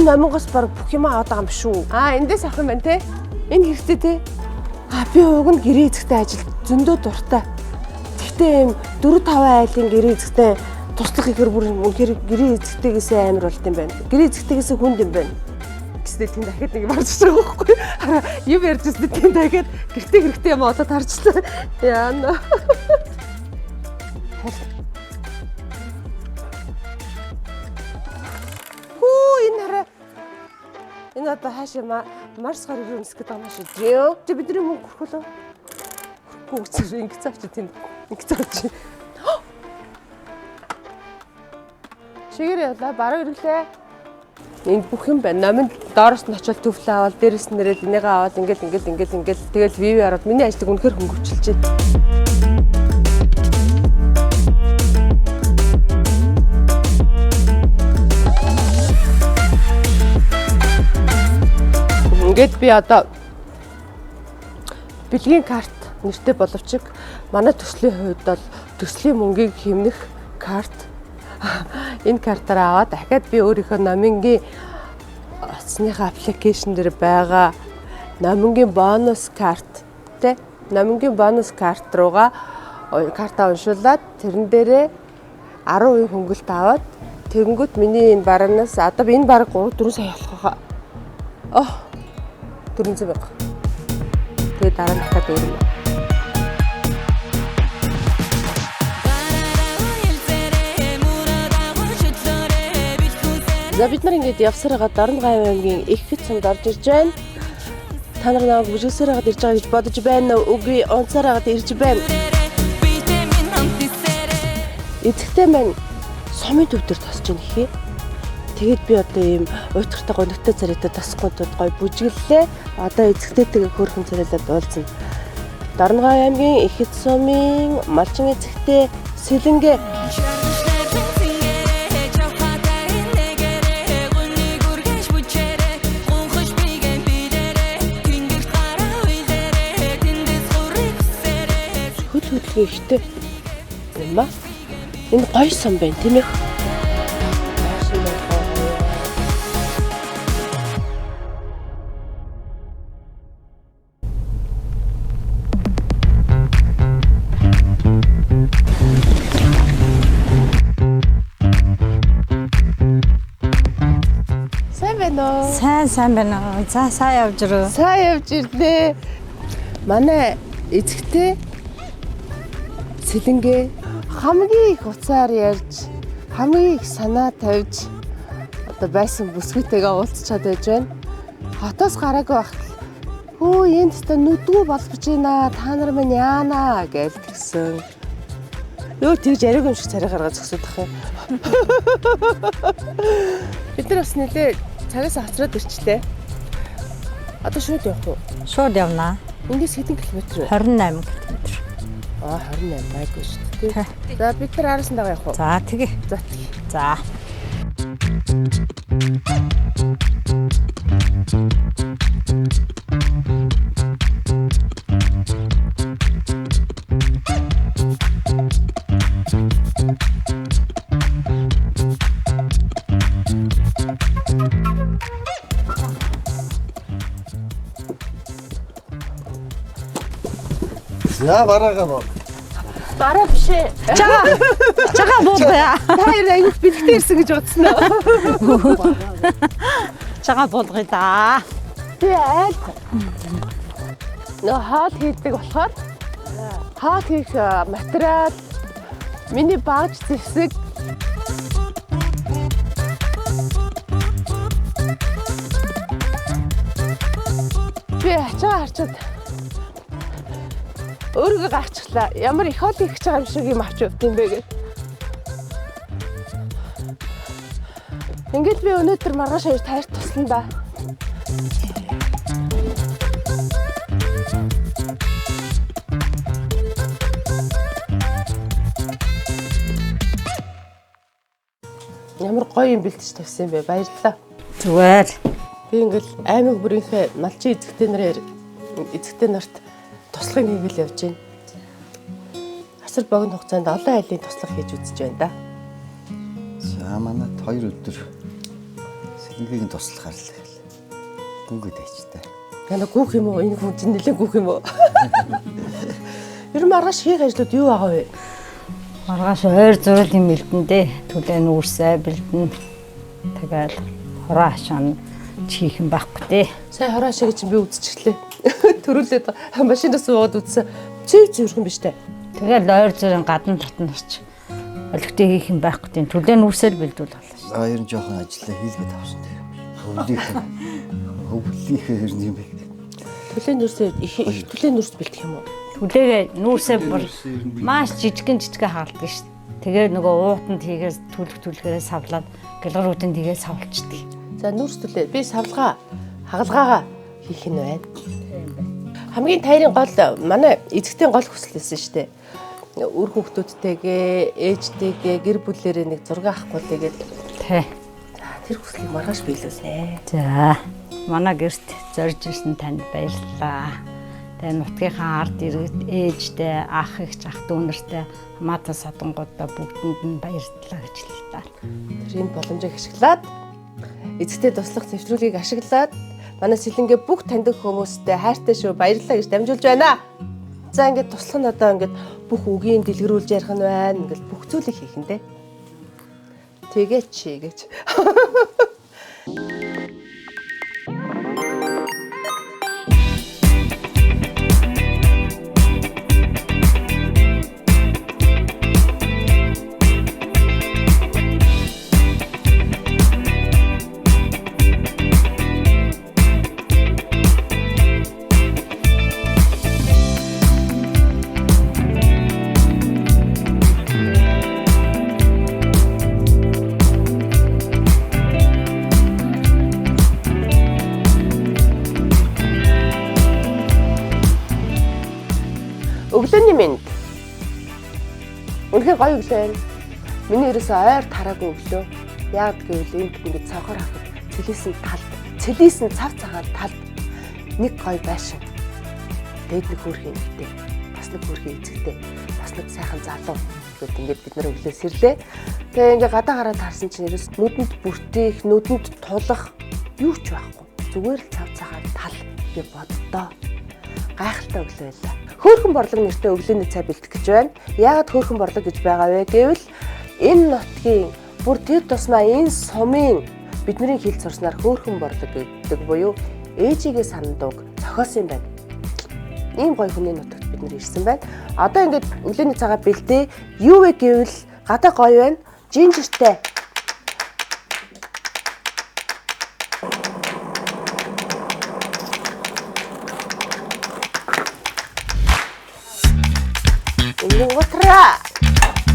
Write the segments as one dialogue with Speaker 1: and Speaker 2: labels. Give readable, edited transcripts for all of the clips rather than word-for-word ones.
Speaker 1: Энэ номингоос баг бүх юм аваад байгаа юм шүү. Аа, эндээс авах юм байна те. Энэ хэрэгтэй те. Аа, би уг нь гэрээ эзэгтэй ажил зөндөө дуртай. Гэхдээ ийм 4 5 айлын гэрээ эзэгтэй туслах ихээр бүр үнэхээр гэрээ эзэгтэйгээсээ амар болт юм байна. Гэрээ эзэгтэйгээсээ хүнд юм байна. Гэснээр тийм дахиад нэг барж байгаа байхгүй. Хараа юм ярьж ирсэн тийм дахиад гэртээ хэрэгтэй юм олоод харчлаа. Яана. Хүү, энэ хараа. Энэ одоо хаашаа Марс гар руу нисэх гэдэг юм шүү. Зөө. Чи бидний мөнгө хүрэх үү? Хүрхгүй үсэр ингэж авчи тийм. Ингэж авчи. Чигээр явлаа, баруун ирэглээ. Энд бүх юм байна. Номинд доороос нь очиод төвлөө аваад, дээрээс нь нэрэл энийгээ аваад ингээл ингээл ингээл ингээл тэгэл вив ороод миний ажлыг үнэхээр хөнгөвчлж байна. Ингээд би одоо бэлгийн карт нэртэй боловч манай төслийн хувьд бол төслийн мөнгийг хэмнэх карт, энэ картаар аваад дахиад би өөрийнхөө номингийн утасныхаа application дээр байгаа номингийн бонус карт тэ номингийн бонус карт руугаа картаа уншуулад тэрэн дээрээ 10% хөнгөлт аваад тэгэнгүүт миний энэ бараанаас одоо би энэ бараг 3 4 сая болох байхаа. Оо, 400 мянга. Тэгээ дараа нь дахиад өөр юм. За, бид нар ингээд явсаар байгаа Дорногов аймгийн их хэт сумд орж ирж байна. Та нар намайг бүжгэлсээр хагаад ирж байгаа гэж бодож байна уу? Үгүй, унцаар хагаад ирж байна. Эзэгтэй маань сумын төв дээр тосч ийн хээ. Тэгээд би одоо ийм уйтгартай гонигтай царайтай тасахгүй тул гой бүжиглэлээ. Одоо эзэгтэйтэйгээ хөөрхөн царайлаад уулзна. Дорногов аймгийн их хэт сумын малчин эзэгтэй Сэлэнгэ. Хөл хөдөлгөөн ихтэй юм аа. Энэ гоё сум байна, тийм ээ. Байшин байна, гоё гоё. Сайн байна уу?
Speaker 2: Сайн сайн байна уу? За, сайн явж ирв.
Speaker 1: Сайн явж ирлээ. Манай эзэгтэй Сэлэнгэ хамгийн их уцаар ярьж, хамгийн их санаа тавьж одоо байсан бүсгүйтэйгээ уулзчаад байж байна. Хотоос гараагүй байхад л, хөө, энд та нүдгүү болбож байна. Та нар минь яана гэж тэгсэн. Юу тэгж яриаг юм шиг царай гаргаа зөксөд ах юм. Бид нар бас нэлээ цагаас хоцроод ирчлээ. Одоо шууд явах уу?
Speaker 2: Шууд явнаа.
Speaker 1: Эндээс хэдэн километр вэ?
Speaker 2: 28 км.
Speaker 1: Аа, 28 гайгүй шүү дээ. За, бид нар араас нь дагаа явах уу?
Speaker 2: За, тэгээ.
Speaker 1: За, тэгье.
Speaker 2: За.
Speaker 3: За, бараагаа боо.
Speaker 1: Бараа биш ээ.
Speaker 2: Чага. Чага буулгая.
Speaker 1: Та хоёр аягүй бэлгтэй ирсэн гэж бодсон уу?
Speaker 2: Чага буулгая да.
Speaker 1: Би айл нөө хоол хийдэг болохоор хоол хийх материал, миний багж зэвсэг. Би ачаа харчаад өөрийгөө гайхчихлаа. Ямар их хоол хийх гэж байгаа юм шиг юм авч явд юм бэ гэд. Ингээд би өнөөдөр маргааш хоёр тайр туслана да. Ямар гоё юм бэлтэж тавьсан юм бэ? Баярлалаа.
Speaker 2: Зүгээр.
Speaker 1: Би ингээл аймаг бүрийнхээ малчин эзэгтэй нараар эзэгтэй нарт туслахыг хийгээл явж байна. Асар богино хугацаанд олон айлын туслах хийж үзэж байна да.
Speaker 3: За, манад 2 өдөр Сэлэнгийн туслахаар л гүгээд айчтай.
Speaker 1: Яна гүүх юм уу? Энэ хүн чинь нэлээд гүүх юм уу? Ер нь маргааш хийх ажлууд юу байгаа вэ?
Speaker 2: Маргааш ойр зураг юм бэлдэн дээ. Түлээ нүүрсээ бэлдэн. Тэгэл хороо хашаан чихэн юм байхгүй дээ.
Speaker 1: Сая хороо шиг чинь би үзчихлээ. Төрүүлээд машинаас суугаад үзсэн. Цэв цэвэрхэн биш үү?
Speaker 2: Тэгэл ойр зургийн гадна татна орч. Олигтой хийх юм байхгүй дээ. Түлээ нүүрсээ л бэлдүүл болно шүү.
Speaker 3: Аа ер нь жоохон ажиллаа хийлгээд авсан тийм. Хөвлийнх хөвлийнх ер нь юм бэ.
Speaker 1: Түлээ нүүрсээ их их түлээ нүүрс бэлдэх юм уу?
Speaker 2: Түлээгээ нүүрсээ бүр маш жижигэн жижигэн хаалдаг шүү. Тэгээ нөгөө уутанд хийгээс түлх түлхээрээ савлаад гэлгэр үтэнд хийгээ савлчдаг.
Speaker 1: За нүүрс түлээ би савлгаа хагалгаагаа хийх нь байна. Хамгийн тайрын гол манай эзэгтийн гол хүсэл байсан шүү дээ. Үр хүүхдүүдтэйгээ, ээжтэйгээ, гэр бүлээрээ нэг зураг авахгүй лээ гээд.
Speaker 2: Тэ.
Speaker 1: За тэр хүслийг маргааш биелүүлнэ.
Speaker 2: За манай гэрт зорж ирсэн танд баярлалаа. Тэгээ нутгийнхаа ард иргэд ээжтэй, ах эгч, ах дүү нартай, хамаатан садангуудаа бүгдэнд нь баярлалаа гэж хэлээ та.
Speaker 1: Тэр энэ боломжийг ашиглаад эзэгтэй туслах нэвтрүүлгийг ашиглаад манай Сэлэнгээ бүх таньдаг хүмүүстэй хайртай шүү баярлалаа гэж дамжуулж байна. За ингээд туслах нь одоо ингээд бүх үгийн дэлгэрүүлж ярих нь байна. Ингээд бүх зүйлийг хийх нь дээ. Тэгээ чи гэж. Өглөөний мэнд. Үнэхээр гоё өглөө байна. Миний ерөөсөө ойр тараагүй өглөө. Яг гэвэл энд ингээд цонхоор харахад цэлийсэн талд, цэлийсэн цав цагаан талд нэг гоё байшин. Дээд нэг хөөрхөн эмэгтэй, бас нэг хөөрхөн эцэгтэй, бас нэг сайхан залуу гэд ингээд бид нар өглөө сэрлээ. Тэгээ ингээд гадаа гараад харсан чинь ерөөс нүдэнд бүртэх, нүдэнд тулах юу ч байхгүй. Зүгээр л цав цагаан тал гэж боддоо. Гайхалтай өглөө байлаа. Хөөрхөн борлог нэртэй өглөөний цай бэлтгэх гэж байна. Яагаад хөөрхөн борлог гэж байгаа вэ гэвэл энэ нутгийн бүр тэр тусмаа энэ сумын бидний хэл сурснаар хөөрхөн борлог гэдэг буюу ээжигээ санадаг зохиосон юм байна. Ийм гоё хүний нутагт бид нэр ирсэн байна. Одоо ингээд өглөөний цагаа бэлдээ. Юу вэ гэвэл гадаа гоё байна. Жинжертэй. Өмнө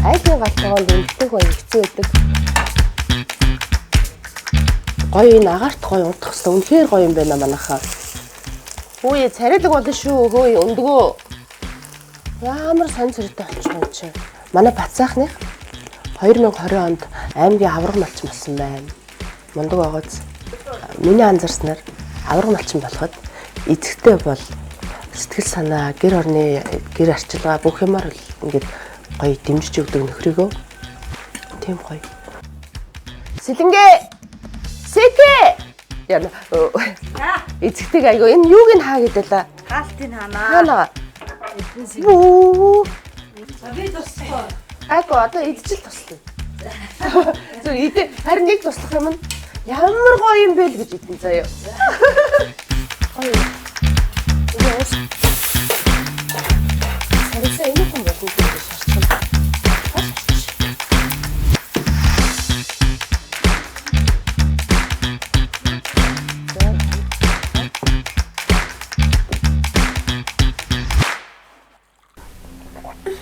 Speaker 1: айлын галтгоонд үнэтэй гоё хэцүү байдаг. Гоё энэ агаарт гоё унтах хэвээр үнэхээр гоё юм байна манайхаа. Хөөе царайлаг болно шүү хөөе өндгөө. Ямар сонь царайтай болчих юм чи. Манай Бацаахных 2020 онд аймгийн аварга малчин болсон байна. Мундаг байгааз. Миний анзаарснаар аварга малчин болоход эзэгтэй бол сэтгэл санаа, гэр орны гэр арчилгаа бүх юмар ингээд гоё дэмжиж өгдөг нөхрийгөө. Тийм гоё. Сэлэнгээ. Сэкэ. Яна. Эзэгтэйг айгу энэ юуг нь хаа гэдэлээ.
Speaker 2: Хаалтыг хаана.
Speaker 1: Хаана. Бүү.
Speaker 2: Би туслах.
Speaker 1: Айгу одоо идчихэл туслана. Зүр идэ харин нэг туслах юм нь ямар гоё юм бэ л гэж идэн заяа. Гоё. Сарисаа энэ хүн болно гэж шарчих.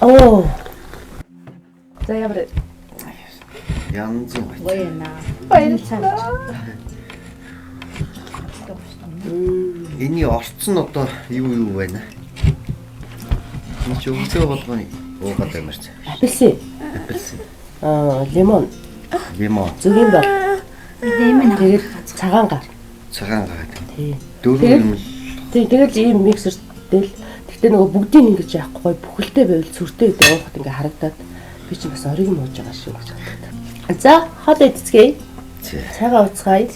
Speaker 1: Оо. За ямар
Speaker 3: Янз бүр.
Speaker 2: Гоё юм аа.
Speaker 1: Баярлалаа.
Speaker 3: Энийн орц нь одоо юу юу байна? Энд чи өглөө болгоно уугаад амарч.
Speaker 1: Апельсин.
Speaker 3: Апельсин.
Speaker 1: Аа, лимон,
Speaker 3: Лимон,
Speaker 1: зүгийн бол.
Speaker 2: Ийм
Speaker 1: Тэгээд цагаан гар.
Speaker 3: цагаан гар.
Speaker 1: Тий.
Speaker 3: Дөрвөн юм.
Speaker 1: Тий, тэгэл ийм миксер тэл. Гэхдээ нөгөө бүгдийг ингэж яахгүй гоё бүхэлдээ байвал сүртэй гэдэг уухад ингээ харагдаад би чинь бас ориг мууж байгаа шүү гэж боддог. За, хоол идцгээе. Цайгаа уцгаая.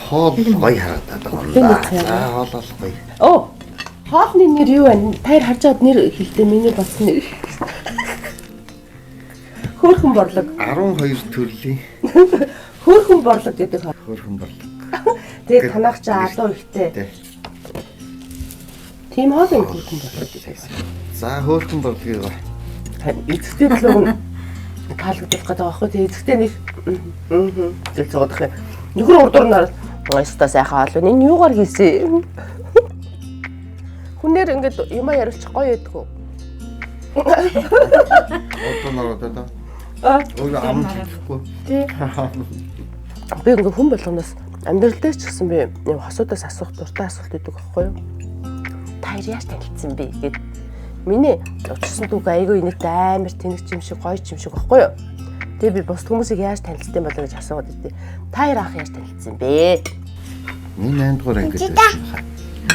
Speaker 3: Хоол гоё харагдаад байгаа юм да. За хоол бол гоё.
Speaker 1: Оо. Хоолны нэр юу вэ? Таяр харж байгаад нэр хэлдэ миний бодсон нэр. Хөөхөн борлог.
Speaker 3: 12 төрлийн
Speaker 1: хөөхөн борлог гэдэг хоол.
Speaker 3: Хөөхөн борлог.
Speaker 1: Тэгээд танах чи алуу ихтэй. Тийм хоол юм хөөхөн борлог гэдэг.
Speaker 3: За хөөхөн борлогийг
Speaker 1: эзэгтэй төлөв нь таалагдах гэдэг байгаа байхгүй. Тэгээд эзэгтэй нэг зэл зугадах юм. Нөхөр урдуур нь хараад өстө сайхан хоол. Энэ юугаар хийсэн? Хүнээр ингээд юмаа яриулчих гоё ядгүй.
Speaker 3: Одоо нараад одоо. Өөрөө ам хэлэхгүй.
Speaker 1: Тий. Би ингээд хүн болгоноос амьдрал дээр ч гэсэн би юм хосуудаас асуух дуртай асуулт өгдөг байхгүй юу? Та хоёр яаж танилцсан бэ гэд. Миний учирсан түүх айгүй инээдтэй амар тэнэг юм шиг гоё юм шиг байхгүй юу? Тэгээ би бус хүмүүсийг яаж танилцсан болоо гэж асуугаад идэв. Та хоёр анх яаж танилцсан бэ?
Speaker 3: Миний 8 дугаар ангид байсан.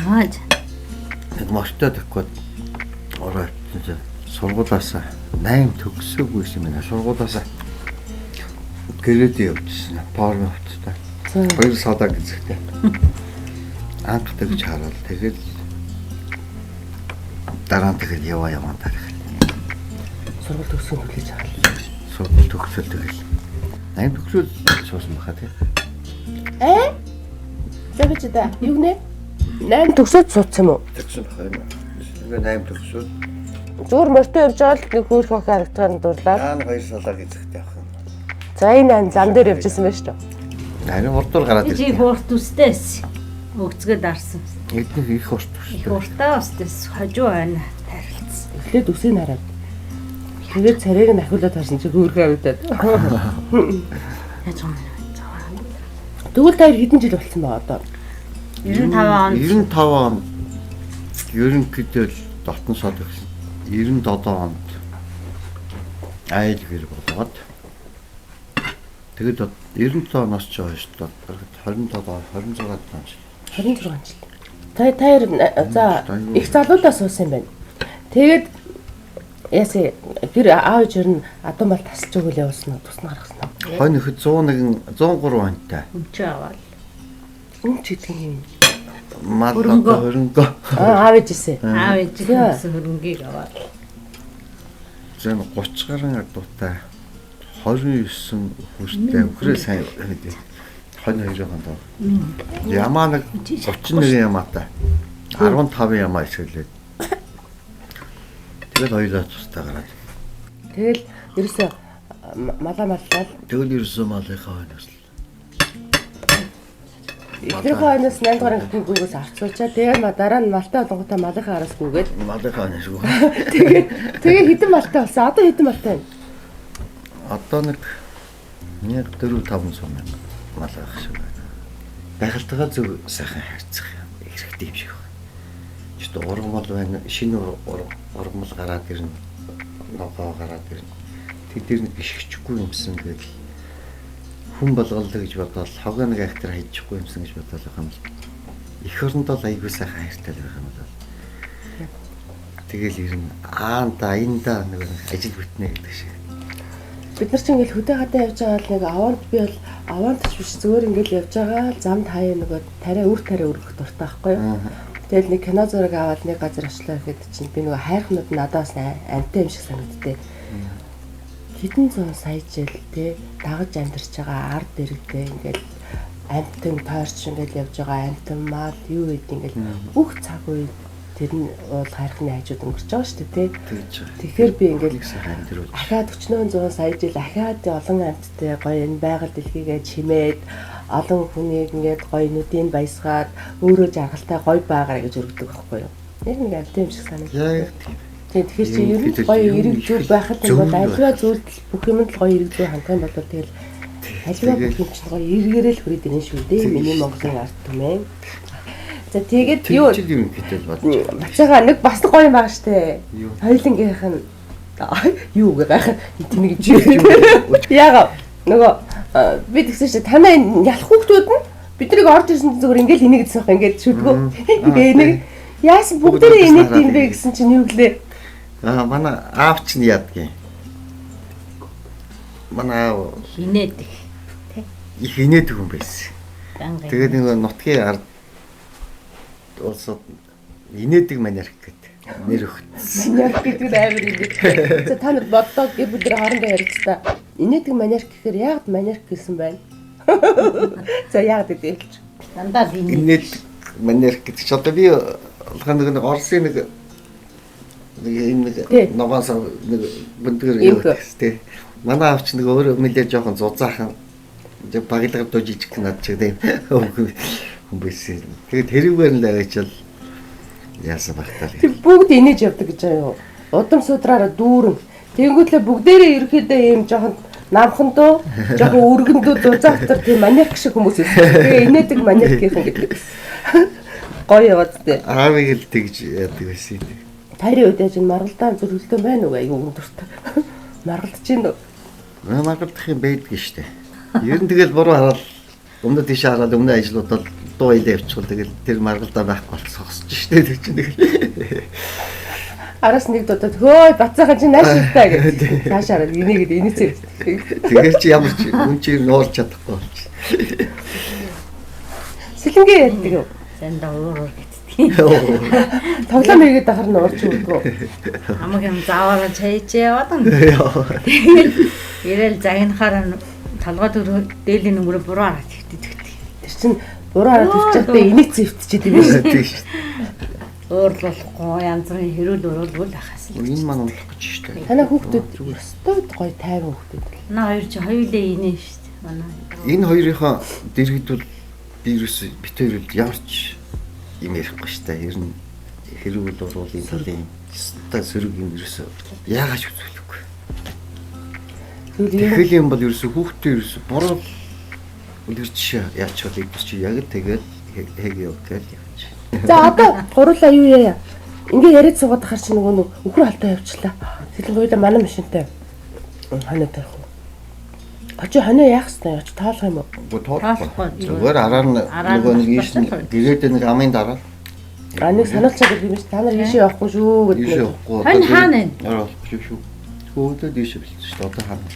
Speaker 2: Аа.
Speaker 3: Нэг мортой төгөхөд ороо авчихсан. Сургуулаасаа 8 төгсөөгүй юм байна. Сургуулаасаа гэрээд явжсэн. Форм авчихсан. Хоёр садаа гэзэгтэй. Анх тэгж хараад тэгэл дараа нь тэгэл яваа яваа тарих.
Speaker 1: Сургууль төгссөн хүлээж аваад.
Speaker 3: Сургууль төгсөөл тэгэл 8 төгсөөл суусан баха тий.
Speaker 1: Ээ? За би ч да. Юу нэ? 8 төгсөөд суудсан юм уу?
Speaker 3: Төгсөн баха юм. Ингээ 8 төгсөөд.
Speaker 1: Зүгээр морьтой явж байгаа л нэг хөөрхөн охин харагдахаар нь дурлаад.
Speaker 3: Аа хоёр салаа гэзэгтэй ах юм.
Speaker 1: За энэ зам дээр явж исэн байж таа.
Speaker 3: Харин урдуур гараад
Speaker 2: ирсэн. Чи хурт үстэйс. Өгцгöd дарсан.
Speaker 3: Эднийх их урт үстэй.
Speaker 2: Их уртаа үстэйс хожуу байна тарилцсан.
Speaker 1: Эхлээд үсийг хараад. Тэгээд царайг нь ахиулаад харсан чи хөөрхөн харагдаад.
Speaker 2: Яаж юм бэ?
Speaker 1: Тэгвэл та хоёр хэдэн жил болсон бэ одоо?
Speaker 2: 95 он.
Speaker 3: 95 он ерөнхийдөө л дотн сод өгсөн. 97 онд айл гэр болгоод тэгэд 97 оноос ч хойш 27 26 жил.
Speaker 1: 26 жил. Та хоёр за их залуудаа суусан юм байна. Тэгээд ясаа гэр аав ээж ер нь адуу мал тасалж өгөөл явуулсан уу? Тусна гаргасан уу?
Speaker 3: Хонь ихэд 101 103 онтой.
Speaker 2: Өмчөө аваад.
Speaker 1: Өмч гэдэг юм.
Speaker 3: Мал одоо хөрөнгө.
Speaker 1: Аа аав ээжээсээ.
Speaker 2: Аав ээжээс хөрөнгийг аваад.
Speaker 3: Зэн 30 гаруй адуутай 29 хүртэй өхрөө сайн мэдээ. Хонь хоёрын доо. Ямаа нэг 31 ямаатай. 15 ямаа ишгэлээд. Тэгэл хоёулаа тустай гараад.
Speaker 1: Тэгэл ерөөсөө малаа маллаа.
Speaker 3: Тэгэл ерөөсөө малынхаа хойноос л.
Speaker 1: Эхнэрийнхээ хойноос 8 дугаар ангийн гүйгээс авцуулчаа. Тэгээ дараа нь малтай болонготой малынхаа араас гүгээд.
Speaker 3: Малынхаа хойноос гү.
Speaker 1: Тэгээд тэгээ хэдэн малтай болсон? Одоо хэдэн малтай байна?
Speaker 3: Одоо нэг 1 4 500 мянга мал байх шиг байна. Байгальтайгаа зөв сайхан харьцах хэрэгтэй юм шиг байна. Чт ургамал байна. Шинэ ургамал гараад ирнэ. Ногоо гараад ирнэ. Тэд тэр нэг гიშгчихгүй юмсан гэдэл хүн болголоо гэж бодоод хогоо нэг актер хайчихгүй юмсан гэж бодоод байгаа юм л. Эх орондоо л айгүй сайхан хайртай л байх юм бол. Тэгэл ирнэ. Аа да энэ да нэг ажил бүтнэ гэдэг шиг.
Speaker 1: Бид нар ч ингээл хөдөө гадаа явж байгаа л нэг авант би бол авант ч биш зүгээр ингээл явж байгаа л замд хаяа нөгөө тариа үр тариа өргөх дуртай байхгүй юу. Тэгэл нэг кино зураг аваад нэг газар очлоо гэхэд чинь би нөгөө хайрхнууд надаас амтай юм шиг санагдтыг. Хэдэн зуун сая жил те дагаж амьдарч байгаа ард иргэдээ ингээл амтан тойрч ингээл явж байгаа амтан мал юу гэдэг ингээл бүх цаг үе тэр нь уул хайрхны хажууд өнгөрч байгаа шүү дээ те. Тэгэхээр би ингээл ахаад 49 100 сая жил ахаад олон амьттай гоё энэ байгаль дэлхийгээ чимээд олон хүнийг ингээд гоё нүдийг баясгаад өөрөө жаргалтай гоё байгаарэ гэж өргөдөг байхгүй юу? Яг нэг амьтан юм шиг санагдав. Тийм тэгэхээр чи ер нь гоё эрэг зүв байх юм бол альва зүйлд бүх юмд л гоё эрэг зүв хандах юм бол тэгэл альва бүх юм чинь гоё эргээрээ л хүрээд ирнэ шүү дээ. Миний Монголын ард түмэн. За тэгээд юу бацаагаа нэг бас гоё юм байгаа штэ. Хоёулангийнх нь юу гэ гайхах тэнэг гэж. Яага нөгөө би тэгсэн чинь танай ялах хүүхдүүд нь биднийг орж ирсэн зүгээр ингээл энийг гэсэн байх ингээд шүдгөө. Тэгээ энийг яасан бүгдээрээ инээд юм бэ гэсэн чинь юу гэлээ.
Speaker 3: Аа манай аав чинь яадгийн. Манай аав
Speaker 2: хинээд их тий.
Speaker 3: Их инээдэг хүн байсан. Тэгээд нэг нутгийн ард улсууд инээдэг манерк гэдэг нэр өгсөн.
Speaker 1: Манерк гэдэг нь амар инээдэг. За та нар бодлоо гэр бүлээр хоорондоо ярилцлаа. Инээдэг манерк гэхээр яагаад манерк гэсэн байна? За яагаад гэдэг хэлж.
Speaker 2: Дандаа л
Speaker 3: инээдэг манерк гэдэг чи одоо би болгон нэг Оросын нэг юм нэг ногоон нэг бүндгэр явдаг тий. Манай аавч нэг өөрөө нэлээ жоохон зузаахан баглага дуу жижиг над чиг тийм хүн байсан. Тэгээд тэрүүгээр нь л аваачаал яасан багтаа.
Speaker 1: Тэр бүгд инээж явдаг гэж байгаа юу? Удам судраараа дүүрэн. Тэнгүүтлээ бүгдээрээ ерөөхдөө ийм жоохон намхан дуу, жоохон өргөн дуу зузаахтар тийм манерк шиг хүмүүс байсан. Тэгээ инээдэг манеркийнхэн гэдэг. Гоё яваад тээ.
Speaker 3: Аавыг л тэгж яадаг байсан.
Speaker 1: Тайрын үед яаж маргалдаан зүрхэлдэн байна уу? Айгүй өндөртэй. Маргалдаж гин үү?
Speaker 3: Маргалдах юм байдаг штэ. Ер нь тэгэл буруу хараад өмнө тийш хараад өмнө ажлуудад дуу илээ явчихвал тэгэл тэр маргалдаа байхгүй болцсоосч штэ тэр чинь тэгэл.
Speaker 1: Араас нэг дуудаад хөөе бацаахан чи нааш үлдээ гэж. Цааш хараад инээгээд инээцээ.
Speaker 3: Тэгэл чи ямар ч хүн чи нуурч чадахгүй болчих.
Speaker 1: Сэлэнгээ ярьдаг юу?
Speaker 2: Зандаа уур уур гэддэг.
Speaker 1: Тоглоом хийгээд ахаар нь уурч өгдөг.
Speaker 2: Амаг юм заавал чайж яваад байна. Тэгээд ирээл загнахаар толгой төрөө дээлийн нүмер буруу хараад хэвтдэг.
Speaker 1: Тэр чинь буруу хараад хэвчээхдээ инээцээ хэвтчихэд юм шиг.
Speaker 3: Тийм шүү.
Speaker 2: Уурлахгүй янз бүрийн хэрүүл уруулгүй л ахаас.
Speaker 3: Энэ маань унах гэж шүү дээ.
Speaker 1: Танай хүүхдүүд ёстой гоё тайван хүүхдүүд.
Speaker 2: Манай хоёр чи хоёулаа инээ шүү дээ. Манай.
Speaker 3: Энэ хоёрынхоо дэргэд бол би ерөөс бит хоёр бол ямар ч юм ярихгүй шүү дээ. Ер нь хэрүүл уруулын талын ёстой сөрөг юм ерөөсөө яагаад ч үзүүлэхгүй. Тэгэл юм бол ерөөсөө хүүхдээ ерөөсөө буруу үлгэр жишээ яач бол чи яг л тэгэл хэг яв гэл явж.
Speaker 1: За одоо гурлаа юу яа. Ингээ яриад суугаад ахаар чи нөгөө нэг өхөр халтаа явчлаа. Сэлэнгуйлаа манай машинтай хоноо тавих уу? Очи хоноо яах хэвтэй очи тоолох юм уу?
Speaker 3: Үгүй тоолохгүй. Зүгээр араар нь нөгөө нэг ийш нь гэрээд нэг амын дараа.
Speaker 1: А нэг сануулчаад ирэх юм биш. Та нар ийшээ явахгүй шүү гэдэг.
Speaker 3: Ийшээ явахгүй.
Speaker 2: Хонь хаана вэ?
Speaker 3: Араа болохгүй шүү. Хөөдөө ийшээ бэлсэн шүү дээ. Одоо хаана?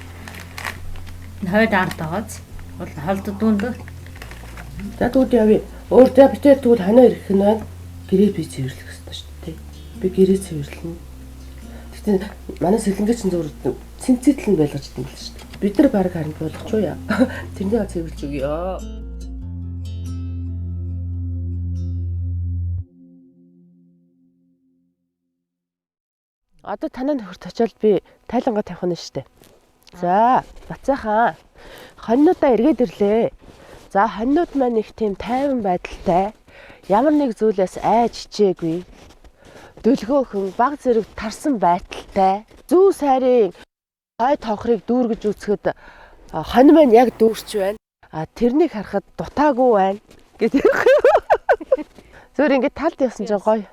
Speaker 2: Хойд ард байгааз. Холдод дүнд.
Speaker 1: За тэгвэл явъя. Өөр за битээр тэгвэл хоноо ирэх нь байна. Гэрээ би цэвэрлэх ёстой шүү дээ. Би гэрээ цэвэрлэнэ. Тэгтээ манай сэлэнгээ чинь зүгээр цэнцэтэл нь байлгаж идэв л шүү дээ. Бид нар баг харин болгоч уу яа. Тэрнийг цэвэрлж өгье. Одоо танаа нөхөрт очиод би тайлангаа тавих нь шүү дээ. За, бацаахан. Хоньнуудаа эргээд ирлээ. За, хоньнууд маань их тийм тайван байдалтай. Ямар нэг зүйлээс айж хичээгүй. Дөлгөөхөн баг зэрэг тарсан байдалтай. Зүү сайрын хой тонхрыг дүүргэж үзэхэд хонь маань яг дүүрч байна. А тэрнийг харахад дутаагүй байна гэдэг. Зүгээр ингээд талд явсан чинь гоё.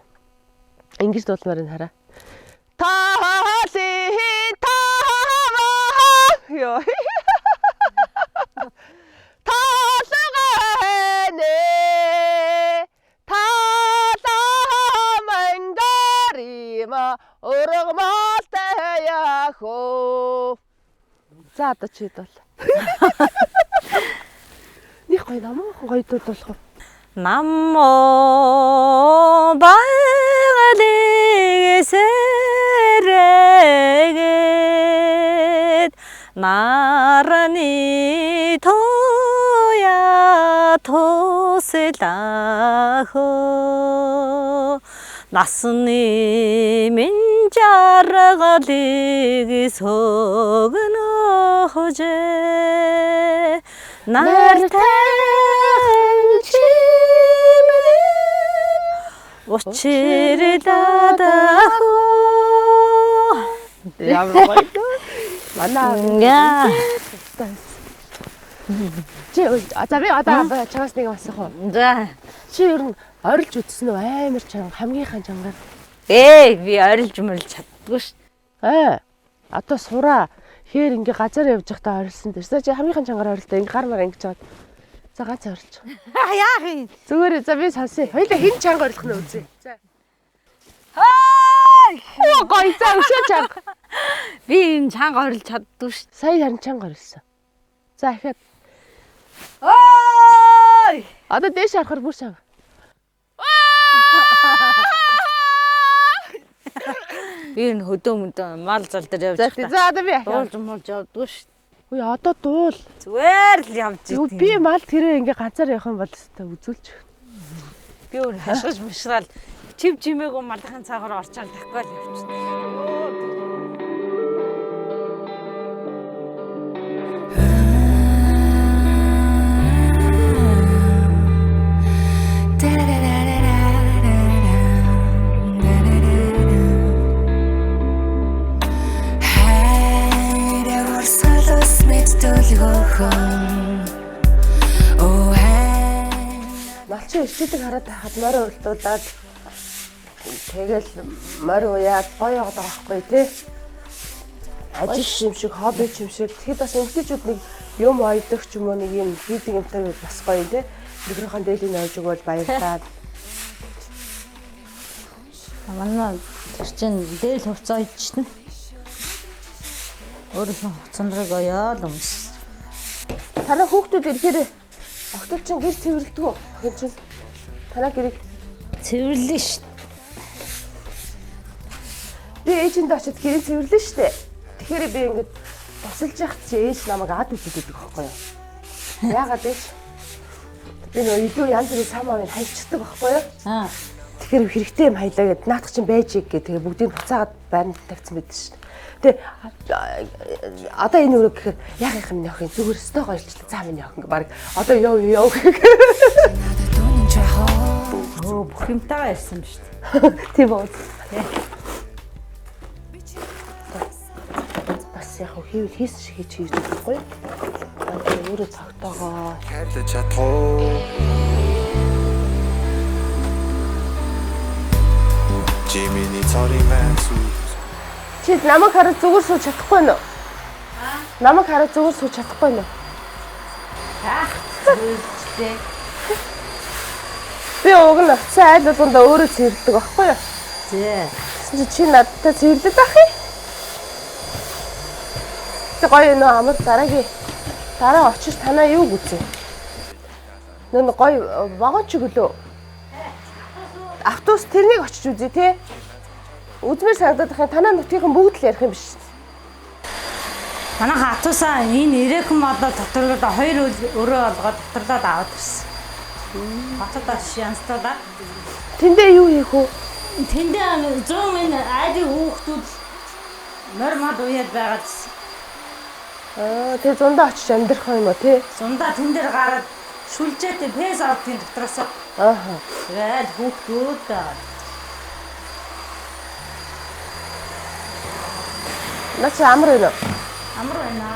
Speaker 1: Ингэж дуулмаар энэ хараа. Таалын таава ёо. Таалганы таламангарима ургамалтай яхоо. За одоо чи дуул. Них гоё намуухан гоё дуулах уу?
Speaker 2: Наммо байгалыг сэрээгээд нарны туяа туслахо насны минь жаргалыг сөгнөхжээ нартай чимээ учирлаадах
Speaker 1: Ямар гоё. Манай
Speaker 2: яа
Speaker 1: чи за би одоо чамаас нэг асуух уу?
Speaker 2: За
Speaker 1: чи ер нь орилж үзсэн үү? Амар чанга хамгийн чангаар.
Speaker 2: Би орилж мөрилж чаддгүй ш.
Speaker 1: Аа. Одоо сураа хээр ингээ газар явж байхдаа орилсан дээр. За чи хамгийн чангаар орилдоо ингээ гар мар ингэж чад. За гац орилж.
Speaker 2: Яах юм?
Speaker 1: Зүгээр за би сонсъё. Хоёлаа хэн чанга орилох нь үзье. За.
Speaker 2: Хай!
Speaker 1: Оо гоё за өшөө чанга.
Speaker 2: Би энэ чанга орилж чаддгүй ш.
Speaker 1: Сая харин чанга орилсан. За ахаад
Speaker 2: Ой!
Speaker 1: Одоо дээш харахаар бүр шав.
Speaker 2: Би энэ хөдөө мөдөө мал зал дээр явж
Speaker 1: За за одоо би ахиад.
Speaker 2: дуулж муулж явдгүй шүү.
Speaker 1: Үгүй одоо дуул.
Speaker 2: Зүгээр л явж
Speaker 1: Юу би мал тэрээ ингээ ганцаар явах юм бол өстой үзүүлж.
Speaker 2: Би өөр хашгиж мушраал чив чимээгөө малахын цаагаар орчаал тахгүй л явчихна.
Speaker 4: Хайр урсгал ус мэт төлгөхөн. Оо хайр
Speaker 1: Малчин ирчүүдийг хараад байхад морь уралдуулаад тэгэл морь уяад гоё яваад байгаа байхгүй тий. Ажил юм шиг, хобби юм шиг. Тэгэхэд бас эмэгтэйчүүд нэг юм ойдог ч юм уу нэг юм хийдэг юмтай байвал бас гоё тий. Нөхрийнхөө дээлийг ойж өгвөл баярлаад.
Speaker 2: Манай тэр чинь дээл хувцас ойжчихна. Өөрийнхөө хувцас нарыг оёол өмс.
Speaker 1: Танай хүүхдүүд ирэхээр огтол чинь гэр цэвэрлдэг үү? Охин чинь танай гэрийг
Speaker 2: Цэвэрлэн шүү.
Speaker 1: би ээжиндээ очиод гэрийг цэвэрлэн штэ. Тэгэхээр би ингээд тусалж яхад чи ээж намайг ад үзээд байдаг байхгүй юу? Яагаад ээж? Би нөө илүү янз бүрийн сам авыг хайчдаг байхгүй юу?
Speaker 2: Аа.
Speaker 1: Тэгэхээр хэрэгтэй юм хайлаа гэд наадах чинь байж иг гэ тэгээ бүгдийг буцаагаад байранд тавьсан байдаг шин. Тэгээ одоо энэ өрөө гэхээр яг их юм охин зүгээр өстой гоёлчлаа. За миний охин баг одоо яв яв гэх.
Speaker 4: надад үнэн чахаа.
Speaker 2: Өө бүх юмтайгаа ирсэн ба шүү дээ.
Speaker 1: Тийм үү. Бас яг хөө хийвэл хийсэн шиг хийж хийж байхгүй юу? Тэгээ өөрөө цогтоогоо.
Speaker 5: Хайрлаж чадах уу? Жиминий цорын ганц үз.
Speaker 1: Чи намайг хараад зүгээр сууж чадахгүй нөө? Намайг хараад зүгээр сууж чадахгүй нөө?
Speaker 2: Аах зүйлжлээ.
Speaker 1: Би уг нь очисан айл болгондоо өөрөө цэвэрлдэг байхгүй юу?
Speaker 2: Зэ.
Speaker 1: Тэгсэн чи чи надтай цэвэрлээд байх юм. Тэг гоё нөө амар дараагийн дараа очиж танаа юу гүзээ? Нөө гоё вагон чиг өлөө. Автобус тэрнийг очиж үзье те. Үзмээр санагдаад байх юм. Танаа нутгийнхан бүгд л ярих юм биш.
Speaker 2: Манайхан атусаа энэ ирэхэн модоо доторлоод хоёр өрөө олгоод доторлоод аваад ирсэн. Хотод очиж янзтуулаад.
Speaker 1: Тэндээ юу хийх вэ?
Speaker 2: Тэндээ 100 энэ айлын хүүхдүүд морь мод уяад байгаа гэсэн.
Speaker 1: Аа, тэр зундаа очиж амьдрах юм уу те?
Speaker 2: Зундаа тэн дээр гараад шүлжээтэй пэс авдгийн дотроос.
Speaker 1: Ааха.
Speaker 2: Тэгэл хүүхдүүд байгаа.
Speaker 1: Наа чи амар байна уу?
Speaker 2: Амар байна.